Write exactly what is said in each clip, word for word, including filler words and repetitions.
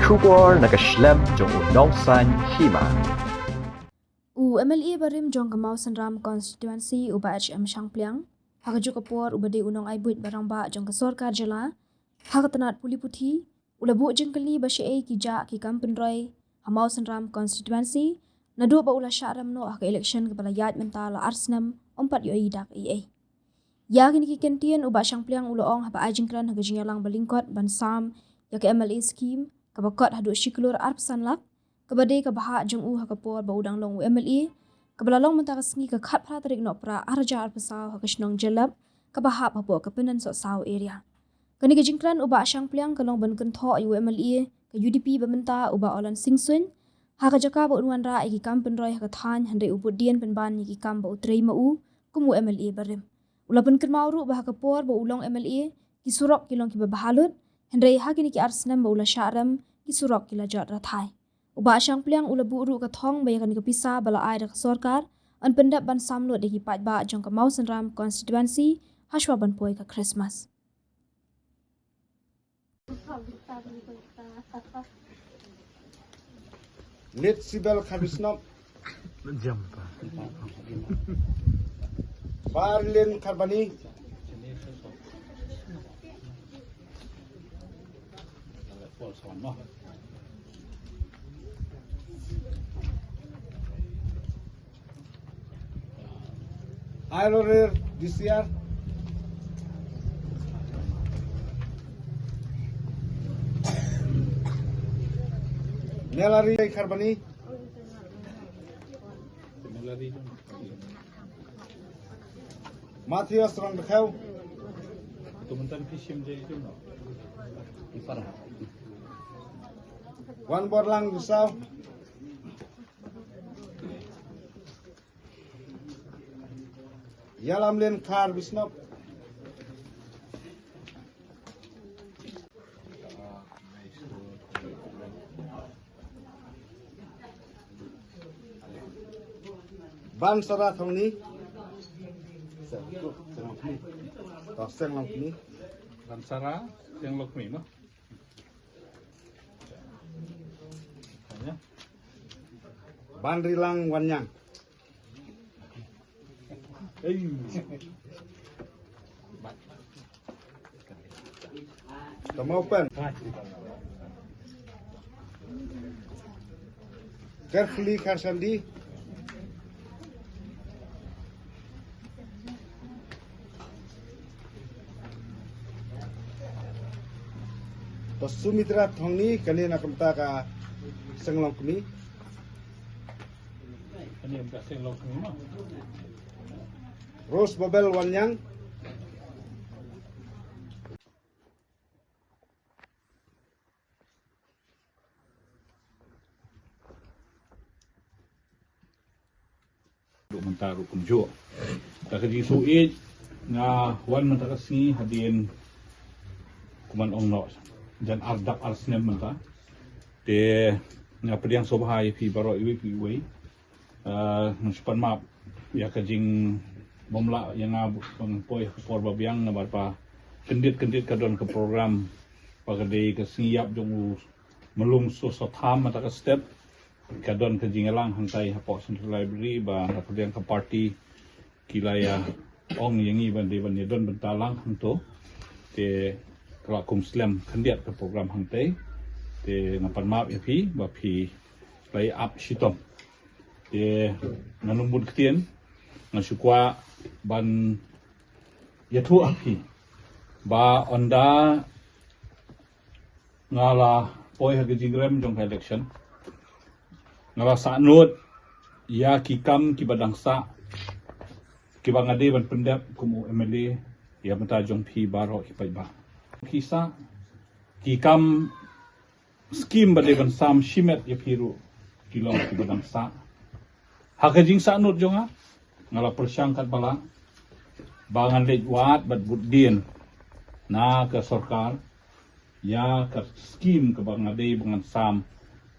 Khubor na ka shlem jong u Nongsaiñ Hima. U M L A barim jong ka Mawsynram constituency u Bah H M Shangpliang, ha kajuh ka por uba dei u nongai buit ba rangbah jong ka sorkar jylla ha ka tnat pule puthi, u la buh jingkylli ba shaei ki jah ki kam pynroi ha Mawsynram constituency naduh ba u la shah rem noh ha ka election kaba la ïaid mynta la ar snem, ym pat ïohi dak eiei. Ïa kine ki kyntien u Bah Shangpliang u la ong haba ai jingkren ha ka jingïalang ba lyngkot ban sam ïa ka M L A scheme kaba kot haduh shi klur arphew san lak, kaba dei ka bhah jong u ha ka por ba u dang long u M L A, kaba la long mynta ka sngi ka khatphra tarik Nohprah arhajar arphew saw ha ka shnong Jyllep, kaba hap hapoh ka Pynursawsaw area. Kane ka jingkren u Bah Shangpliang ka long ban kynthoh ïa u M L A ka U D P ba mynta u Bah Olan Singh Suin, ha ka jaka ba un wanrah ïa ki kam pynroi ha ka thaiñ, hynrei u bud dien pynban ïa ki kam ba u trei ma u kum u M L A barim. U la pynkynmaw ruh ba ha ka por ba u long M L A, ki surok ki long kiba bha lut, hynrei ha kine ki ar snem ba u la shah rem, ki surok ki la jot rathai. U Bah Shangpliang u la buh ruh ka thong ba ïa kane ka pisa ba la ai da ka sorkar yn pyndep ban sam lut ïa ki paidbah jong ka Mawsynram constituency hashwa ban poi ka Christmas. Lit Sibel Kharbishnop. Jam pa. Barlin Kharbani. Ailorir D C R. Melari Kharbani. Matthias Rangdakhel. Wan Borlang Lusau. Yalamlin Kharbishnop. Bansara Thongni. Oh, Senglongkni. Bansara Senglongkni, no? Banrilang Wanyang. Tama open. Carefully, Kharsandi. To Sumitra Thongni, kane na ka bynta ka Senglongkni. Rose Bobel Wanyang. Duk mynta ruh kumjuh. Ka ka jingsngewsih nga wan mynta ka sngi hadien kumne ong noh jan ar dap ar snem mynta. Te nga pdiang sngewbha ïa phi baroh iwei pa iwei. Ah, nga shu pan map ïa ka jingbymlah ïa nga ban poi ha ka por ba biang namar ba kyndit kyndit ka don ka program ba ka dei ka sngi ïap jong u Mlung Soso Tham mynta ka step. Ka don ka jingïalang hangtai hapoh Central Library ba nga pdiang ka party ki la ïa ong ïa ngi ban dei ban ïa don bynta lang hangto. Te ka la kum slem khyndiat ka program hangtai. Te nga pan map ïa phi ba phi la ïa ap shitom. Te ngan ym bun ktien, nga shu kwah ban ïathuh ha phi ba ynda nga la poi ha ka jingrem jong ka election, nga la sahnud ïa ki kam kiba dang sah kiba nga dei ban pyndep kum u M L A ïa bynta jong phi baroh ki paidbah. Ki sah ki kam skim ba dei ban sam shimet ïa phi ruh ki long kiba dang sah. Ha ka jingsahnud jong nga, nga la pyrshang katba lah ba ngan leit wad bad bud dien na ka sorkar ïa ka skim kaba nga dei ba ngan sam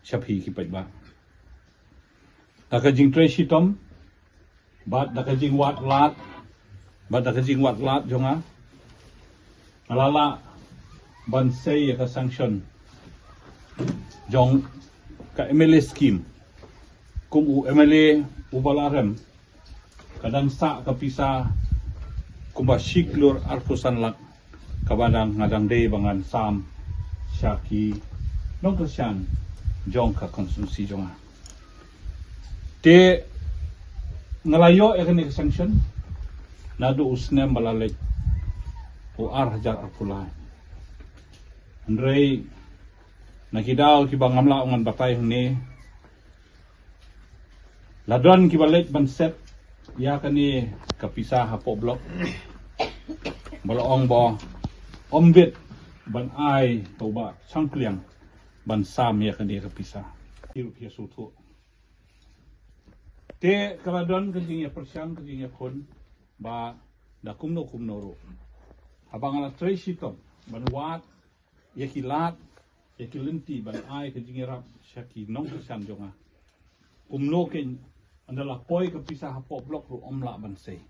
sha phi ki paidbah. Da ka jingtrei shitom bad da ka jingwad lad, bad da ka jingwad lad jong nga, nga la lah ban sei ïa ka sanction jong ka M L A scheme. Kum u M L A u ba la rem, ka dang sah ka pisa kumba shi klur arphew san lak, kaba dang nga dang dei ba ngan sam sha ki nongkyrshan jong ka constituency jong nga. Te nga la ïoh ïa kane ka sanction naduh u snem ba la leit, u ar hajar arphew lai. Hynrei na ki daw kiba ngam lah ngan batai hangne, la don kiba leit ban set ïa kane ka pisa hapoh block, ba la ong ba ym bit ban ai to ba chang kliang ban sam ïa kane ka pisa. Ki ruh ki sngewthuh. Te ka la don ka jingïapyrshang, ka jingïakhun ba da kumno kumno ruh, haba nga la trei shitom ban wad ïa ki lad, ïa ki lynti ban ai ka jingïarap sha ki nongkyrshan jong nga, kumno kein ynda la poi ka pisa hapoh block ruh ym lah ban sei.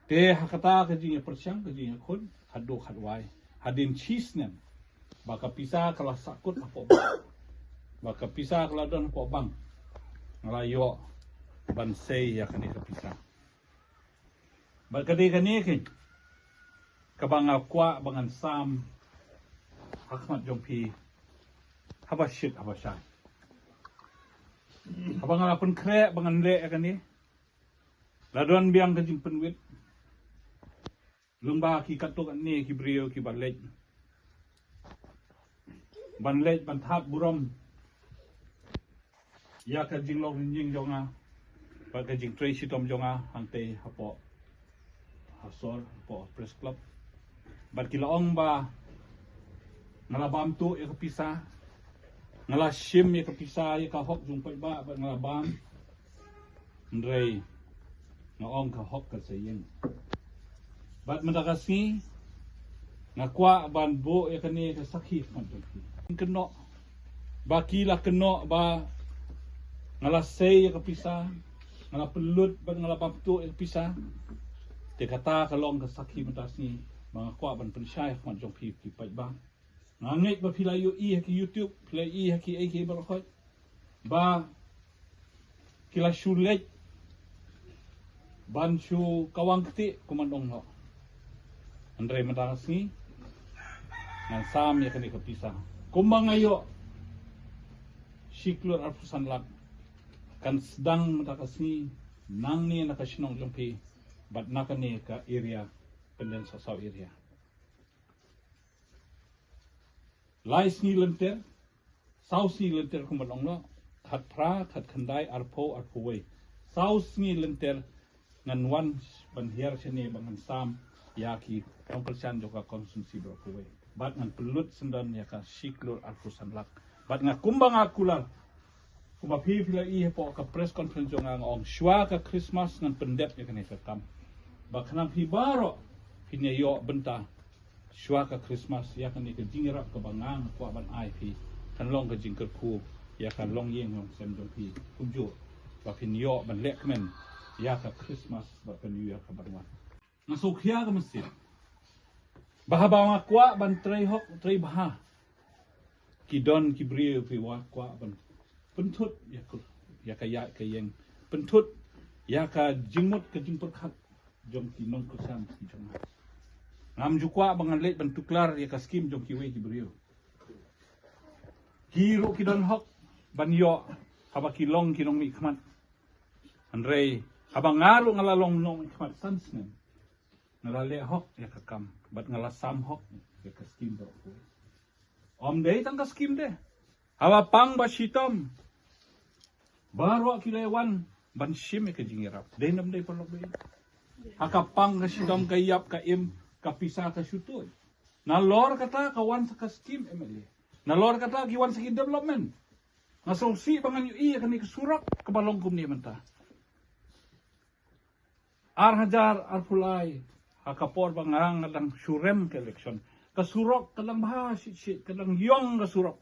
Te ha kata ka jingïapyrshang, ka jingïakhun, haduh khatwai, hadien shi snem ba ka pisa ka la sahkut hapoh bank, ba ka pisa ka la don hapoh bank, nga la ïoh ban sei ïa kane ka pisa. Bad ka dei kane kein kaba nga kwah ba ngan sam ha khmat jong phi haba shit haba shai. Haba nga la pynkhreh ba ngan leh ïa kane, la don biang ka jingpynwit lyngba ki katto katne ki briew kiba leit ban leit ban thad burom ïa ka jinglong jingim jong nga bad ka jingtrei shitom jong nga hangtei hapoh, ha sor, hapoh Press Club. Bad ki la ong ba nga la bam tuh ïa ka pisa, nga la shim ïa ka pisa, ïa ka hok jong paidbah, bad nga la bam. Hynrei nga ong ka hok ka sa ïeng. Bad mynta ka sngi nga kwah ban buh ïa kane ka sakhi khmat jong phi. Kynnoh ba ki la kynnoh ba nga la sei ïa ka pisa, nga la pynlut bad nga la bam tuh ïa ka pisa. Te kata ka long ka sakhi mynta ka sngi ba nga kwah ban pynshai khmat jong phi, phi paidbah. Nga ngeit ba phi la ïohi ha ki YouTube, phi la ïohi ha ki ei ki ei baroh khoit ba ki la shu leit ban shu kawang kti kumba ong noh. Hynrei mynta ka sngi ngan sam ïa kane ka pisa kumba nga ïoh, shi klur arphew san lak. Kan sdang mynta ka sngi nangne na ka shnong jong phi bad na kane ka area, Pyndensasaw area. Lai sngi lynter, saw sngi lynter kumba ong noh, khatphra, khatkhyndai, arphew, arphew wei. Saw sngi lynter ngan wan ban hiar shane ba ngan sam ïa ki nongkyrshan jong ka constituency baroh kawei. Bad ngan pynlut syndon ïa ka shi klur arphew san lak. Bad nga kumba nga kular, kumba phi phi la ïohi hapoh ka press conference jong nga, nga ong shuwa ka Christmas ngan pyndep ïa kane ka kam. Ba khnang phi baroh phin ïoh bynta shuwa ka Christmas ïa kane ka jingïarap kaba nga nga kwah ban ai phi, kan long ka jingkyrkhu ïa ka longïing longsem jong phi kumjuh, ba phin ïoh ban lehkmen ïa ka Christmas bad ka New Year kaba wan. Nga sngewkhia ka mynsiem ba haba nga kwah ban trei hok trei bha, ki don ki briew kiba kwah ban pynthut ïa ka, ïa ka ïaid ka ïeng, pynthut ïa ka jingmut ka jingpyrkhat jong ki nongkyrshan ki jong nga. Ngam ju kwah ba ngan leit ban tuklar ïa ka skim jong kiwei ki briew. Ki ruh ki don hok ban ïoh haba ki long ki nongmihkhmat. Hynrei haba nga ruh nga la long nongmihkhmat san snem, nga la leh hok ïa ka kam bad nga la sam hok ïa ka skim baroh kawei. Ym dei tang ka skim de, haba pang ba shitom baroh ki la wan ban shim ïa ka jingïarap. Dei ne ym dei, paralok baieit? Ha ka pang ka shitom, ka ïap ka im, ka pisa ka shu tuid. Nalor kata ka wan sa ka skim M L A, nalor kata ki wan sa ki development. Nga sngewsih ba ngan ïohi ïa kane ka surok kaba long kumne mynta. Ar hajar arphew lai, ha ka por ba nga nga dang shu rem ka election, ka surok ka dang bha shit shit, ka dang ïong ka surok.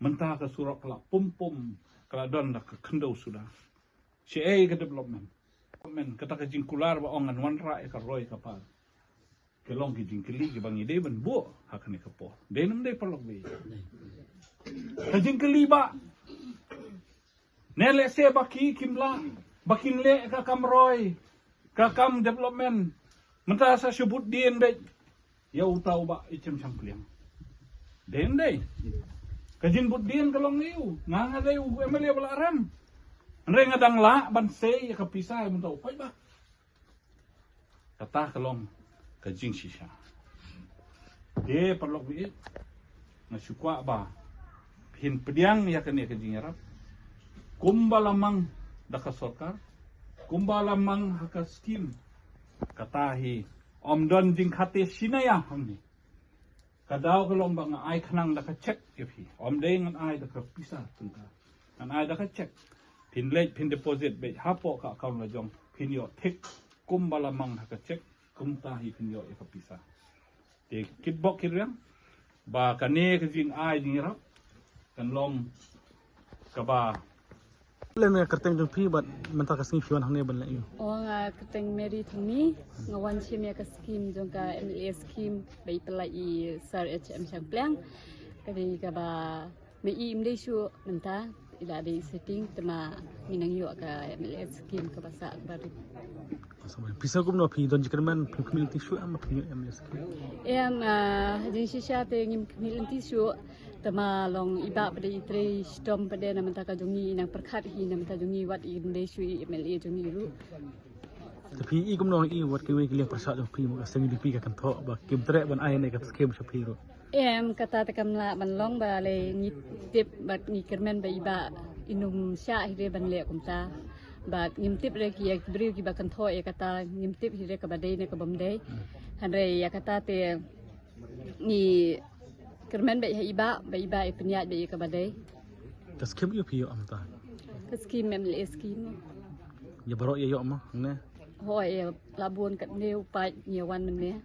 Mynta ka surok ka la pum pum, ka la don da ka khyndew suda. Shaei ka development? Development, kata ka jingkular ba ong ngan wanrah ïa ka roi ka par, ka long ka jingkylli kaba ngi dei ban buh ha kane ka por. Dei ne ym dei, paralok baieit? Ka jingkylli ba ne lehse ba ki kim lah, ba kin leh ka kam roi, ka kam development, mynta sa shu bud dien beit ïa uta u Bah H M Shangpliang. Dei, dei. Ka jingbud dien ka long ïa u, nga nga dei u M L A ba la rem. Hynrei nga dang lah ban sei ïa ka pisa ïa mynta u paidbah. Kata ka long ka jingshisha. Te paralok baieit, nga shu kwah ba phin pdiang ïa kane ka jingïarap kumba la mang da ka sorkar, kumba la mang ha ka skim. Kata hi ym don jingkhate shisha hangne. Ka daw ka long ba nga ai khnang da ka check ïa phi. Ym dei ngan ai da ka pisa tyngka. Ngan ai da ka check. Phin leit phin deposit beit hapoh ka account la jong, phin ïoh thik kumba la mang ha ka check, kumta hi phin ïoh ïa ka pisa. Te kitbok kitrwiang ba kane ka jingai jingïarap kan long kaba. Lem ïa kyrteng jong phi bad mynta ka sngi phi wan hangne ban leh ïa u. Ong, ah, kyrteng Mary Thongni, nga wan shim ïa ka skim jong ka M L A skim ba i pynlait i Sir H M Shangpliang. Ka dei kaba ma i im dei shuh mynta, i la dei sitting, te ma ngi nang ïoh ka M L A skim kaba sah kaba rit. Pisa kumno phi don jingkyrmen, phi khmih lynti shuh em, phi ïoh M L A skim? Em, ah, ha jingshisha te ngim khmih lynti shuh. Te ma long i Bah pat i trei shitom pat na mynta ka jong ngi, i nang pyrkhat hi na mynta jong ngi wat im dei shuh i M L A jong ngi ruh. Te phi i kumno i wat kiwei ki liang pyrshah jong phi, ma ka seng U D P ka kynthoh ba kim treh ban ai ne ka skim sha phi ruh. Em, kata te kam lah ban long ba lei ngi tip bad ngi kyrmen ba i Bah i nym shah hi re ban leh kumta. Bad ngim tip re ki ïa ki briew kiba kynthoh ïa kata, ngim tip hi re kaba dei ne kaba ym dei. Hynrei ïa kata te ngi kyrmen beit ha i Bah, ba i Bah i pynïaid beit ïa kaba dei. Ka skim ïa phi ïoh mynta? Ka skim M L A skim. Ïa baroh ïa ïoh ma hangne? Hooid, ïa la bun katne u paid ngi wan mynne.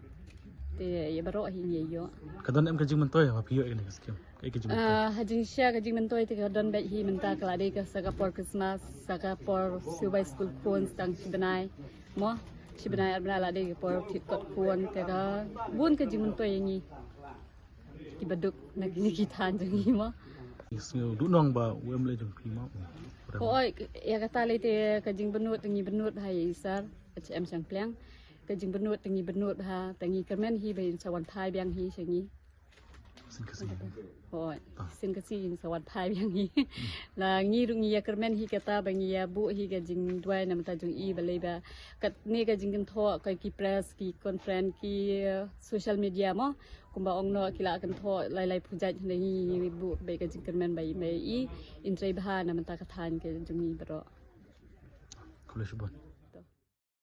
Te ïa baroh hi ngi ïoh. Ka don em ka jingmyntoi ba phi ïoh ïa kane ka skim? Kaei ka jingmyntoi? Ah, ha jingshisha ka jingmyntoi te ka don beit hi mynta ka la dei ka sa ka por Christmas, sa ka por shu bai skul khun tang shi bnai. Mo, shi bnai ar bnai la dei ka por thied kot khun, te ka bun ka jingmyntoi ïa ngi kiba duk na kine ki thaiñ jong ngi mo. Ngi sngew duhnong ba u M L A jong phi mo. Hooid, ïa kata lei te ka jingbynnud te ngi bynnud bha ïa i Sir H M Shangpliang. Ka jingbynnud te ngi bynnud bha, te ngi kyrmen hi ba in sa wan phai biang hi sha ngi. Shisien ka sngi. Hooid, shisien ka sngi in sa wan phai biang hi. La ngi ruh ngi ïa kyrmen hi kata ba ngi ïa buh hi ka jingduwai na mynta jong i ba lei ba katne ka jingkynthoh ka ki press, ki conference, ki, eh, social media mo. Kumba ong noh ki la kynthoh lai lai pujat, hynrei ngi buh beit ka jingkyrmen ba i, ba i in trei bha na mynta ka thaiñ ka jong ngi baroh. Khublei shibun.